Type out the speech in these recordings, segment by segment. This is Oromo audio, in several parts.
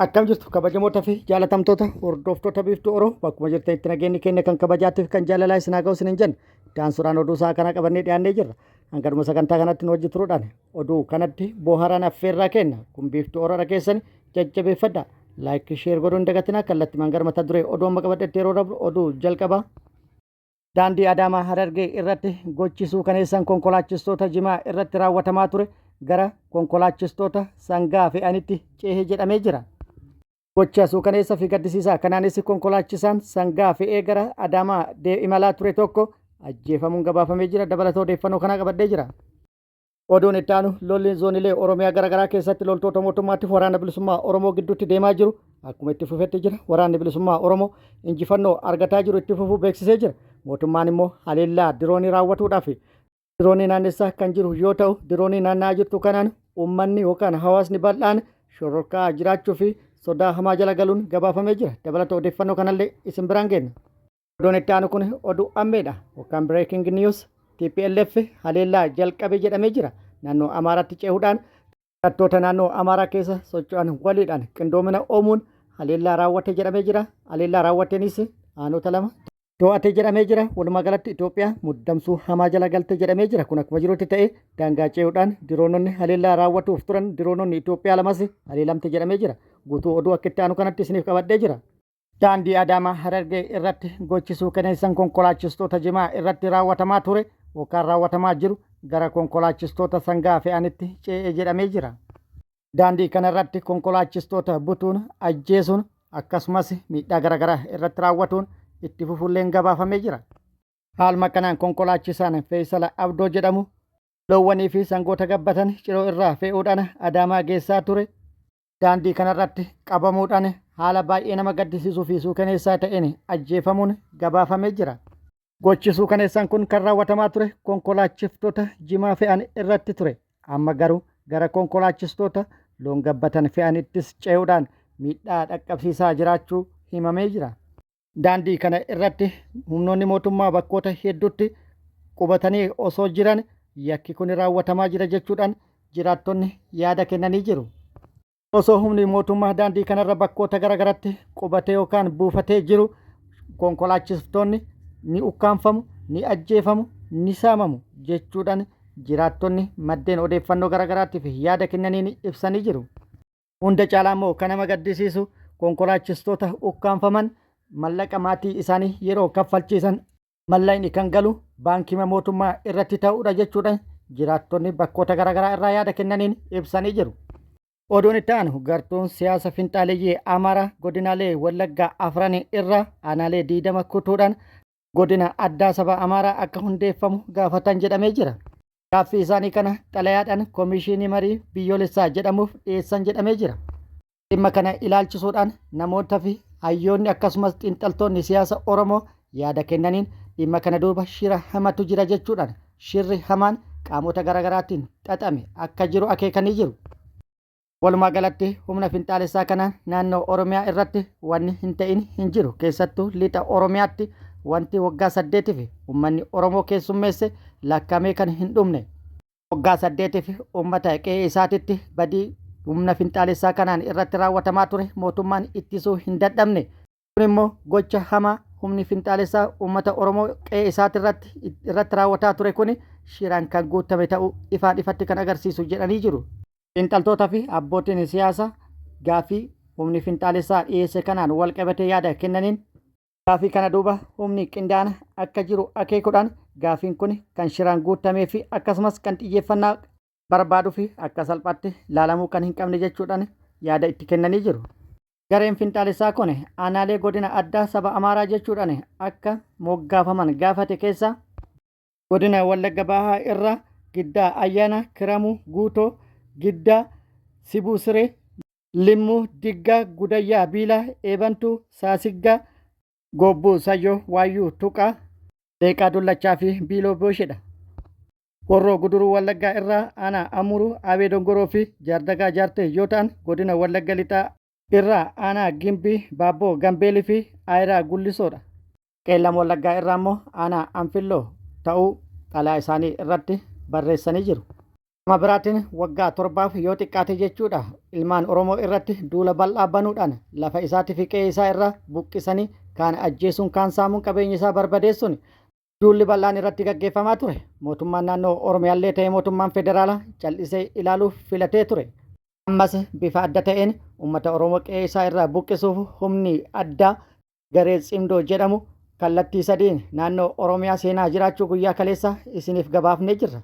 Akkam jirtu kabajamoota fi jaalatamtoota hordoftoota Biiftuu Oro bakkuma jirtanitti nageenyi keenya kan kabajaatiif kan jaalalaa isin haa ga'u isiniin jenna. Itti aansuudhaan oduu isaa kana qabannee dhiyaannee jirra. Hanga dhuma sagantaa kanatti nu wajji turuudhaan oduu kanatti booharaan affeerraa kenna. Kun Biiftuu Oro dhageessani jajjabeeffadha. Like share godhuu hin dagatinaa. Kallattimaan gara mata duree oduu amma qabadhetti yeroo dabru oduu jalqabaa. Daandii Adaamaa Harargee irratti gochi suukaneessan konkolaachistoota jimaa irratti raawwatamaa ture gara konkolaachistoota sangaa fe'anitti cehe jedhamee jira. Gocha suukaneessa fi gaddisiisaa kanaanis konkolaachisaan sangaa fe'ee gara Adaamaa imalaa ture tokko ajjeefamuun gabaafamee jira. Dabalata odeeffannoo kanaa qabadhee jira. Oduun itti aanu lolli zoonilee Oromiyaa garaagaraa keessatti loltoota mootummaatiif waraana bilisummaa Oromoo gidduutti deemaa jiru akkuma itti fufetti jira. Waraanni bilisummaa Oromoo injifannoo argataa jiru itti fufuu beeksisee jira. Mootummaan immoo haleellaa diroonii raawwatuudhaaf diroonii naannessaa kan jiru yoo ta'u, diroonii naanna'aa jirtu kanaan uummanni yookaan hawaasni bal'aan shororkaa jiraachuu fi sodaa hamaa jala galuun gabaafamee jira. Dabalata odeeffannoo kanallee isin biraan geenna. Oduun itti aanu kun oduu ammeedha. Yookaan breaking news TPLF haleellaa jalqabe jedhamee jira. Naannoo Amaaraatti cehuudhaan hidhattoota naannoo Amaaraa keessa socho'an waliidhaan qindoomina uumuun haleellaa raawwate jedhamee jira. Haleellaa raawwateenis aanota lama to'ate jedhamee jira. Walumaa galatti Itoophiyaa muddamsuu hamaa jala galte jedhamee jira. Kun akkuma jirutti ta'e daangaa ce'uudhaan diroononni haleellaa raawwatuuf turan diroononni Itoophiyaa lamas haleelamte jedhamee jira. Guutuu oduu akka itti aanu kanatti isiniif qabadhee jira. Daandii Adaamaa Harargee irratti gochi suukaneessan konkolaachistoota jimaa irratti raawwatamaa ture yookaan raawwatamaa jiru gara konkolaachistoota sangaa fe'anitti ce'e jedhamee jira. Daandii kanarratti konkolaachistoota butuun, ajjeesuun akkasumas miidhaa garaagaraa irratti raawwatuun itti fufuulleen gabaafamee jira. Haaluma kanaan konkolaachisaan Feeysala Abdoo jedhamu loowwanii fi sangoota gabbatan Ciroo irraa fe'uudhaan Adaamaa geessaa ture. Daandii kanarratti qabamuudhaan haala baay'ee nama gaddisiisuu fi suukaneessaa ta'een ajjeefamuun gabaafamee jira. Gochi suukaneessaan kun kan raawwatamaa ture konkolaachiftoota jimaa fe'an irratti ture. Amma garuu gara konkolaachistoota loon gabbatan fe'anittis ce'uudhaan miidhaa dhaqqabsiisaa jiraachuu himamee jira. Daandii kana irratti humnoonni mootummaa bakkoota hedduutti qubatanii osoo jiran yakki kun raawwatamaa jira jechuudhaan jiraattonni yaada kennanii jiru. Osoo humni mootummaa daandii kanarra bakkoota garaagaratti qubatee yookaan buufatee jiru konkolaachiftoonni ni ukkaamfamu, ni ajjeefamu, ni saamamu jechuudhaan jiraattonni maddeen odeeffannoo garaagaraatiif yaada kennaniin ibsanii jiru. Hunda caalaa immoo kan nama gaddisiisu konkolaachistoota ukkaamfaman mallaqa maatii isaanii yeroo kaffalchiisan mallaqni kan galu baankima mootummaa irratti ta'uudha jechuudhaan jiraattonni bakkoota garaagaraa irraa yaada kennaniin ibsanii jiru. Oduun itti aanu gartuun siyaasa finxaaleyyii Amaaraa godinaalee Wallaggaa afran irraa aanaalee 20 kutuudhaan godina addaa saba Amaaraa akka hundeeffamu gaafatan jedhamee jira. Gaaffii isaanii kana xalayaadhaan Komishinii Marii Biyyoolessaa jedhamuuf dhiyeessan jedhamee jira. Dhimma kana ilaalchisuudhaan namoota fi hayyoonni akkasumas xiinxaltoonni siyaasa Oromoo yaada kennaniin dhimma kana duuba shira hamatu jira jechuudhaan shirri hamaan qaamota garaagaraatiin xaxame akka jiru akeekanii jiru. Walumaa galatti humna finxaalessaa kanaan naannoo Oromiyaa irratti wanni hin ta'in hin jiru. Keessattuu lixa Oromiyaatti wanti waggaa saddeetiif uummanni Oromoo keessummeesse lakkaa'amee kan hin dhumne. Waggaa saddeetiif uummata qe'ee isaatitti badii humna finxaalessaa kanaan irratti raawwatamaa ture mootummaan ittisuu hin dadhabne. Kun immoo gocha hamaa humni finxaalessaa uummata Oromoo qe'ee isaatirratti irratti raawwataa ture kuni shiraan kan guutame ta'uu ifaan ifatti kan agarsiisu jedhanii jiru. Xiinxaltoota fi abbootiin siyaasaa gaaffii humni finxaalessaa dhiyeesse kanaan walqabatee yaada kennaniin, gaaffii kana duuba humni qindaa'aan akka jiru akeekuudhaan gaaffiin kun kan shiraan guutamee fi akkasumas kan xiyyeeffannaa barbaaduu fi akka salphaatti laalamuu kan hin qabne jechuudhaan yaada itti kennanii jiru. Gareen finxaalessaa kun aanaalee godina addaa saba Amaaraa jechuudhaan akka moggaafaman gaafate keessaa Godina Wallagga Bahaa irraa Giddaa Ayyaana, Kiramuu, Guutoo, Giddaa, Sibuu Siree, Limmuu, Diggaa, Gudayyaa Biilaa, Eebantuu, Saasiggaa, Goobbuu Sayyoo, Waayyuu Tuqaa, Leeqaa Dullachaa fi Biiloo Boosheedha. Horroo Guduruu Wallaggaa irraa Aanaa Amuruu, Abee Dongoroo fi Jaardagaa Jaartee yoo ta'an godina Wallagga Lixaa irraa Aanaa Gimbii, Baabboo Gambeelii fi Aayiraa Gullisoodha. Qeellam Wallaggaa irraa immoo aanaa Anfilloo ta'uu xalayaa isaanii irratti barreessanii jiru. Gama biraatiin waggaa torbaaf yoo xiqqaate jechuudha ilmaan Oromoo irratti duula bal'aa banuudhaan lafa isaatii fi qe'ee isaa irraa buqqisanii kaan ajjeesuun kaan saamuun qabeenya isaa barbadeessuun duulli bal'aan irratti gaggeeffamaa ture. Mootummaan naannoo Oromiyaallee ta'e mootummaan federaalaa cal'isee ilaaluuf filatee ture. Ammas bifa adda ta'een uummata Oromoo qe'ee isaa irraa buqqisuuf humni addaa garee Tsimdoo jedhamu kallattii sadiin naannoo Oromiyaa seenaa jiraachuu guyyaa kaleessa isiniif gabaafnee jirra.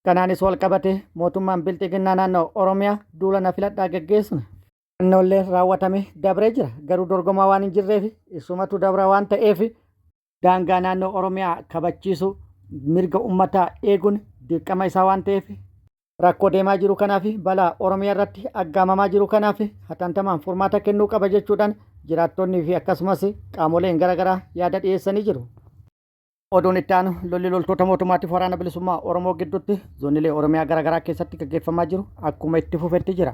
Kanaanis wal qabatee mootummaan Bilxiginnaa naannoo Oromiyaa duula na filadhaa gaggeessuun filannoollee raawwatame dabree jira. Garuu dorgomaa waan hin jirreef isumatu dabra waan ta'eef daangaa naannoo Oromiyaa kabachiisu mirga uummataa eeguun dirqama isaa waan ta'eef rakkoo deemaa jiru kanaaf balaa Oromiyaa irratti aggaamamaa jiru kanaaf hatantamaan furmaata kennuu qaba jechuudhaan jiraattonnii fi akkasumas qaamoleen garaagaraa yaada dhiyeessanii jiru. Oduun itti aanu lolli loltoota mootummaatiif waraana bilisummaa Oromoo gidduutti zoonilee Oromiyaa garaagaraa keessatti gaggeeffamaa jiru akkuma itti fufetti jira.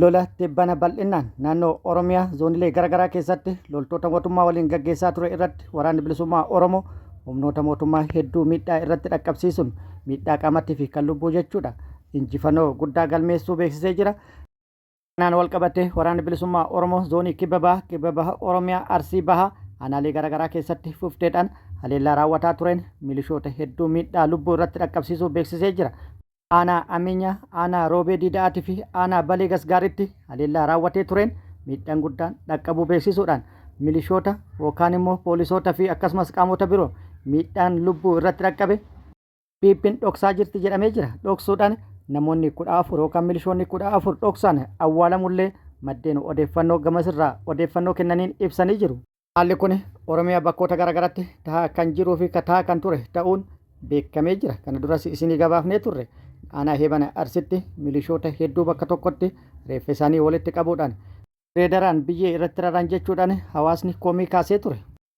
Lola tibbana bal'inaan naannoo Oromiyaa zoonilee garaagaraa keessatti loltoota mootummaa waliin gaggeessaa ture irratti waraanni bilisummaa Oromoo humnoota mootummaa hedduu miidhaa irratti dhaqqabsiisuun miidhaa qaamattii fi kan lubbuu jechuudha. Injifannoo guddaa galmeessuu beeksisee jira. Kanaan wal qabatee waraanni bilisummaa Oromoo zoonii kibba baha, kibba baha Oromiyaa, Arsii baha aanaalee garaagaraa keessatti fufteedhaan haleellaa raawwataa tureen milishoota hedduu miidhaa lubbuu irratti dhaqqabsiisuu beeksisee jira. Aanaa Amiinyaa, aanaa Roobee Diida'aatii fi aanaa Balee Gasgaaritti haleellaa raawwatee tureen miidhaan guddaan dhaqqabuu beeksisuudhaan milishoota yookaan immoo poolisoota fi akkasumas qaamota biroo miidhaan lubbuu irratti dhaqqabe PPn dhoksaa jirti jedhamee jira. Dhoksuudhaan namoonni 14 yookaan milishoonni 14 dhoksaan awwaalamullee maddeen odeeffannoo gamasirraa odeeffannoo kennaniin ibsanii jiru. Haalli kun Oromiyaa bakkoota garaagaraatti tahaa kan jiruu fi tahaa kan ture ta'uun beekamee jira. Kana duras isinii gabaafnee turre. Aanaa Heebana Arsitti milishoota hedduu bakka tokkotti reeffa isaanii walitti qabuudhaan reedaraan biyyee irratti raran jechuudhaan hawaasni komii kaasee ture.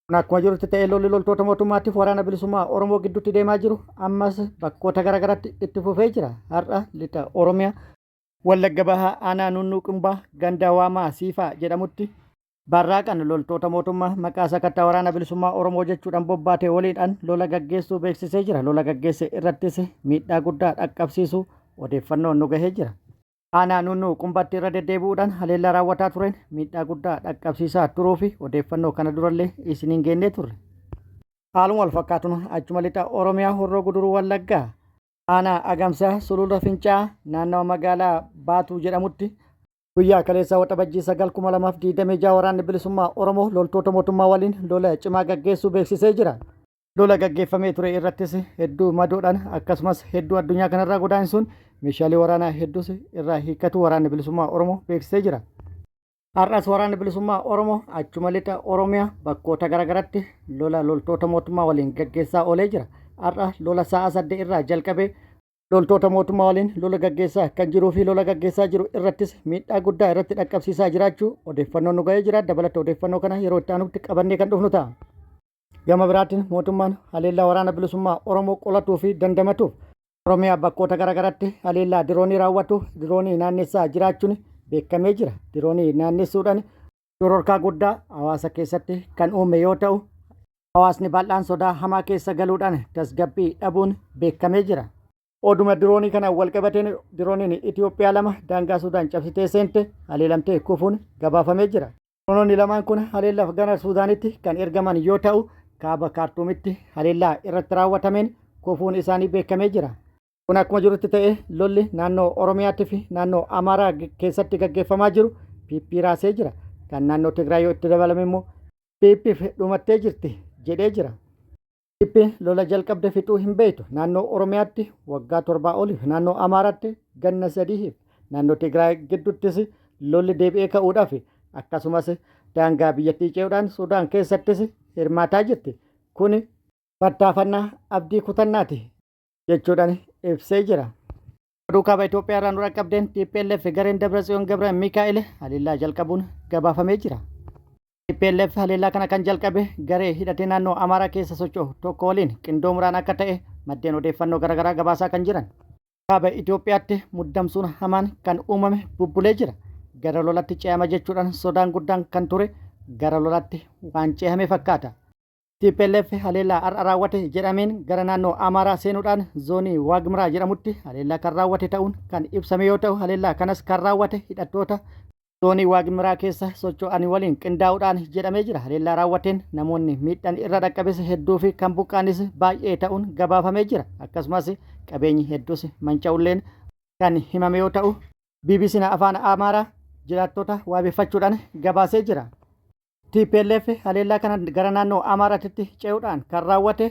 Kun akkuma jirutti ta'ee lolli loltoota mootummaatiif waraana bilisummaa Oromoo gidduutti deemaa jiru ammas bakkoota garaagaraatti itti fufee jira. Har'a lixa Oromiyaa Wallagga Bahaa aanaa Nunnuu Qumbaa ganda Waamaa Siifaa jedhamutti barraaqan loltoota mootummaa maqaa sakattaa waraana bilisummaa Oromoo jechuudhaan bobbaate waliidhaan lola gaggeessuu beeksisee jira. Lola gaggeesse irrattis miidhaa guddaa dhaqqabsiisuu odeeffannoon nu gahee jira. Aanaa Nuunnuu Qumbatti irra deddeebi'uudhaan haleellaa raawwataa tureen miidhaa guddaa dhaqqabsiisaa turuu fi odeeffannoo kana durallee isiniin geennee turre. Haaluma wal fakkaatuun achuma lixa Oromiyaa Horroo Guduruu Wallaggaa aanaa Agamsaa Sulula Fincaa'aa naannawa magaalaa Baatuu jedhamutti guyyaa kaleessaa Waxabajjii 9 2026 waraanni bilisummaa Oromoo loltoota mootummaa waliin lola cimaa gaggeessuu beeksisee jira. Lola gaggeeffamee ture irrattis hedduu madoodhaan akkasumas hedduu addunyaa kanarraa godaansuun meeshaalee waraanaa hedduus irraa hiikkatu waraanni bilisummaa Oromoo beeksisee jira. Har'as waraanni bilisummaa Oromoo achuma lixa Oromiyaa bakkoota garaagaratti lola loltoota mootummaa waliin gaggeessaa oolee jira. Har'a lola sa'a 8 irraa jalqabee loltoota mootummaa waliin lola gaggeessaa kan jiruu fi lola gaggeessaa jiru irrattis miidhaa guddaa irratti dhaqqabsiisaa jiraachuu odeeffannoon nu ga'ee jira. Dabalata odeeffannoo kana yeroo itti aanutti qabannee kan dhufnu ta'a. Gama biraatiin mootummaan haleellaa waraana bilisummaa Oromoo qolatuu fi dandamatuuf Oromiyaa bakkoota garaagaraatti haleellaa diroonii raawwatu diroonii naannessaa jiraachuun beekamee jira. Diroonii naannessuudhaan shororkaa guddaa hawaasa keessatti kan uume yoo ta'u hawaasni bal'aan sodaa hamaa keessa galuudhaan tasgabbii dhabuun beekamee jira. Oduma diroonii kanaan walqabateen dirooniin Itoophiyaa lama daangaa Suudaan cabsitee seente haleelamtee kufuun gabaafamee jira. Diroononni lamaan kun haleellaaf gara Suudaanitti kan ergaman yoo ta'u, kaaba Kaartuumitti haleellaa irratti raawwatameen kufuun isaanii beekamee jira. Kun akkuma jirutti ta'ee lolli naannoo Oromiyaatti fi naannoo Amaaraa keessatti gaggeeffamaa jiru PP raasee jira. Kan naannoo Tigraay yoo itti dabalame immoo PPf dhumattee jirti jedhee jira. PP lola jalqabde fixuu hin beektu. Naannoo Oromiyaatti waggaa torbaa oliif, naannoo Amaaraatti ganna sadiif, naannoo Tigraay gidduuttis lolli deebi'ee ka'uudhaaf akkasumas daangaa biyyattii ce'uudhaan Sudaan keessattis hirmaataa jirti. Kuni tattaafannaa abdii kutannaati jechuudhaan ibsee jira. Oduu kaaba Itoophiyaa irraa nu dhaqqabdeen TPLF gareen Dabratsiyoon Gabra Mikaa'el haleellaa jalqabuun gabaafamee jira. TPLF haleellaa kana kan jalqabe garee hidhatee naannoo Amaaraa keessa socho'u tokko waliin qindoomuudhaan akka ta'e maddeen odeeffannoo garaagaraa gabaasaa kan jiran. Kaaba Itoophiyaatti muddamsuun hamaan kan uumame bubbulee jira. Gara lolatti ce'ama jechuudhaan sodaan guddaan kan ture gara lolatti waan ce'ame fakkaata. Tplf haleellaa har'a raawwate jedhameen gara naannoo Amaaraa seenuudhaan zoonii Waagmiraa jedhamutti haleellaa kan raawwate ta'uun kan ibsame yoo ta'u haleellaa kanas kan raawwate hidhattoota zoonii Waagmiraa keessa socho'an waliin qindaa'uudhaan jedhamee jira. Haleellaa raawwateen namoonni miidhaan irra dhaqqabes hedduu fi kan buqqaanis baay'ee ta'uun gabaafamee jira. Akkasumas qabeenyi hedduus manca'ulleen kan himame yoo ta'u BBCn Afaan Amaaraa jiraattota waabeffachuudhaan gabaasee jira. Tplf haleellaa kana gara naannoo Amaaraatitti ce'uudhaan kan raawwate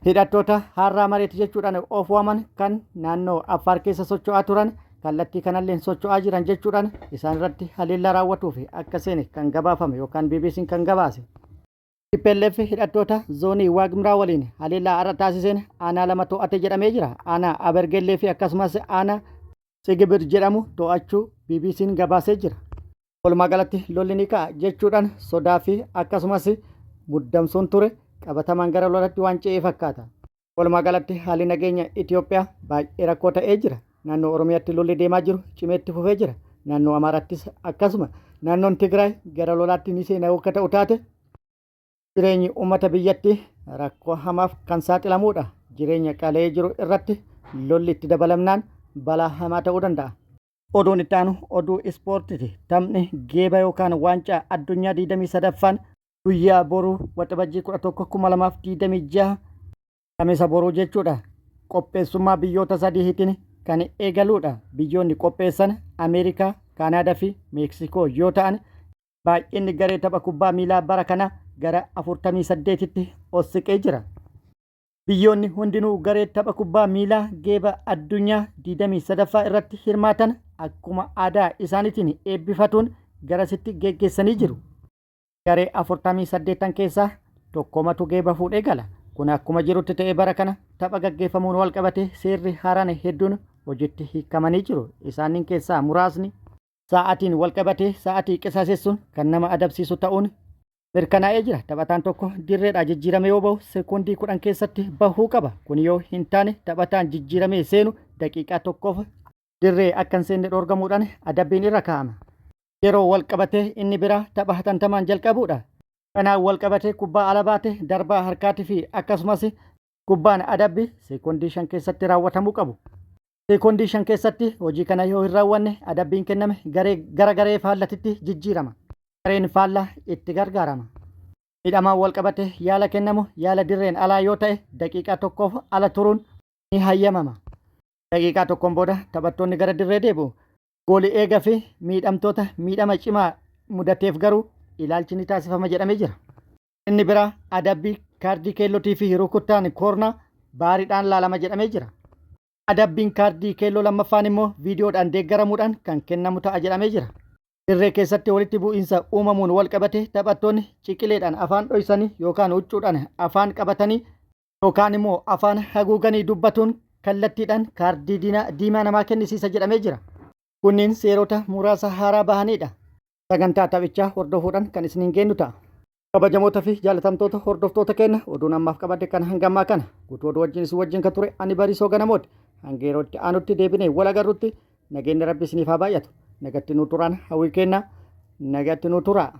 hidhattoota Haarraa Mareet jechuudhaan of waaman kan naannoo Affaar keessa socho'aa turan kallattii kanalleen socho'aa jiran jechuudhaan isaan irratti haleellaa raawwatuuf akka seene kan gabaafame yookaan BBCn kan gabaase. Tplf hidhattoota zoonii Waagmraa waliin haleellaa har'a taasiseen aanaa lama to'ate jedhamee jira. Aanaa Abergellee fi akkasumas aanaa Tsigibir jedhamu to'achuu BBCn gabaasee jira. Walumaa galatti lolli ni ka'a jechuudhaan sodaa fi akkasumas muddamsuun ture qabatamaan gara lolatti waan ce'ee fakkaata. Walumaa galatti haalli nageenya Itoophiyaa baay'ee rakkoo ta'ee jira. Naannoo Oromiyaatti lolli deemaa jiru cimee itti fufee jira. Naannoo Amaaraattis akkasuma. Naannoon Tigraay gara lolaatti ni seena yoo akka ta'u taate jireenyi uummata biyyattii rakkoo hamaaf kan saaxilamuudha. Jireenya qaala'ee jiru irratti lolli itti dabalamnaan balaa hamaa ta'uu danda'a. Oduun itti aanu oduu ispoortiiti. Taphni geeba yookaan waancaa addunyaa 23ffaan guyyaa boruu Waxabajjii 11 2026 Kamisa boruu jechuudha. Qopheessummaa biyyoota sadiitiin kan eegaluudha. Biyyoonni qopheessan Ameerikaa, Kaanaadaa fi Meeksikoo yoo ta'an baay'inni garee tapha kubbaa miilaa bara kana gara 48tti ol siqee jira. Biyyoonni hundinuu garee tapha kubbaa miilaa geeba addunyaa 23ffaa irratti hirmaatan akkuma aadaa isaaniitiin eebbifatuun garasitti geggeessanii jiru. Garee 48n keessaa tokkomatu geeba fuudhee gala. Kun akkuma jirutti ta'ee bara kana tapha gaggeeffamuun walqabatee seerri haaraan hedduun hojiitti hiikamanii jiru. Isaaniin keessaa muraasni. Sa'aatiin walqabatee sa'aatii qisaasessuun kan nama adabsiisu ta'uun mirkanaa'ee jira. Taphataan tokko dirreedhaa jijjiiramee yoo bahu sekoondii 10 keessatti bahuu qaba. Kun yoo hin taane taphataan jijjiiramee seenu daqiiqaa tokkoof dirree akka hin seenne dhoorgamuudhaan adabbiin irra kaa'ama. Yeroo wal qabatee inni biraa tapha hatantamaan jalqabuudha. Kanaan wal qabatee kubbaa ala baate darbaa harkaatii fi akkasumas kubbaan adabbii sekoondii 5 keessatti raawwatamuu qabu. Sekoondii 5 keessatti hojii kana yoo hin raawwanne adabbiin kenname garee gara garee faallatitti jijjiirama. Gareen faallaa itti gargaarama. Miidhamaan wal qabate yaala kennamu yaala dirreen alaa yoo ta'e daqiiqaa tokkoof ala turuun ni hayyamama. Daqiiqaa tokkoon booda taphattoonni gara dirree deebi'u. Gooli eega fi miidhamtoota miidhama cimaa mudateef garuu ilaalchi ni taasifama jedhamee jira. Inni biraa adabbii kaardii keellotii fi rukuttaan koornaa baariidhaan laalama jedhamee jira. Adabbiin kaardii keelloo lammaffaan immoo viidiyoodhaan deeggaramuudhaan kan kennamu ta'a jedhamee jira. Dirree keessatti walitti bu'iinsa uumamuun walqabatee taphattoonni ciqileedhaan afaan dhoysanii yookaan huccuudhaan afaan qabatanii yookaan immoo afaan haguuganii dubbatuun kallattiidhaan kaardii diimaa namaa kennisiisa jedhamee jira. Kunniin seerota muraasa haaraa bahaniidha. Sagantaa taphichaa hordofuudhaan kan isiniin geennu ta'a. Kabajamoota fi jaalatamtoota hordoftoota keenya oduun ammaaf qabadhe kan hanga ammaa kana guutuu oduu wajjin isin wajjin kan ture ani Bariisoo Ganamooti. Hanga yeroo itti aanutti deebinee wal agarrutti nageenyi rabbi isiniif haa baay'atu. Nagatti nuu turaan hawwii keenya nagatti nuu turaa.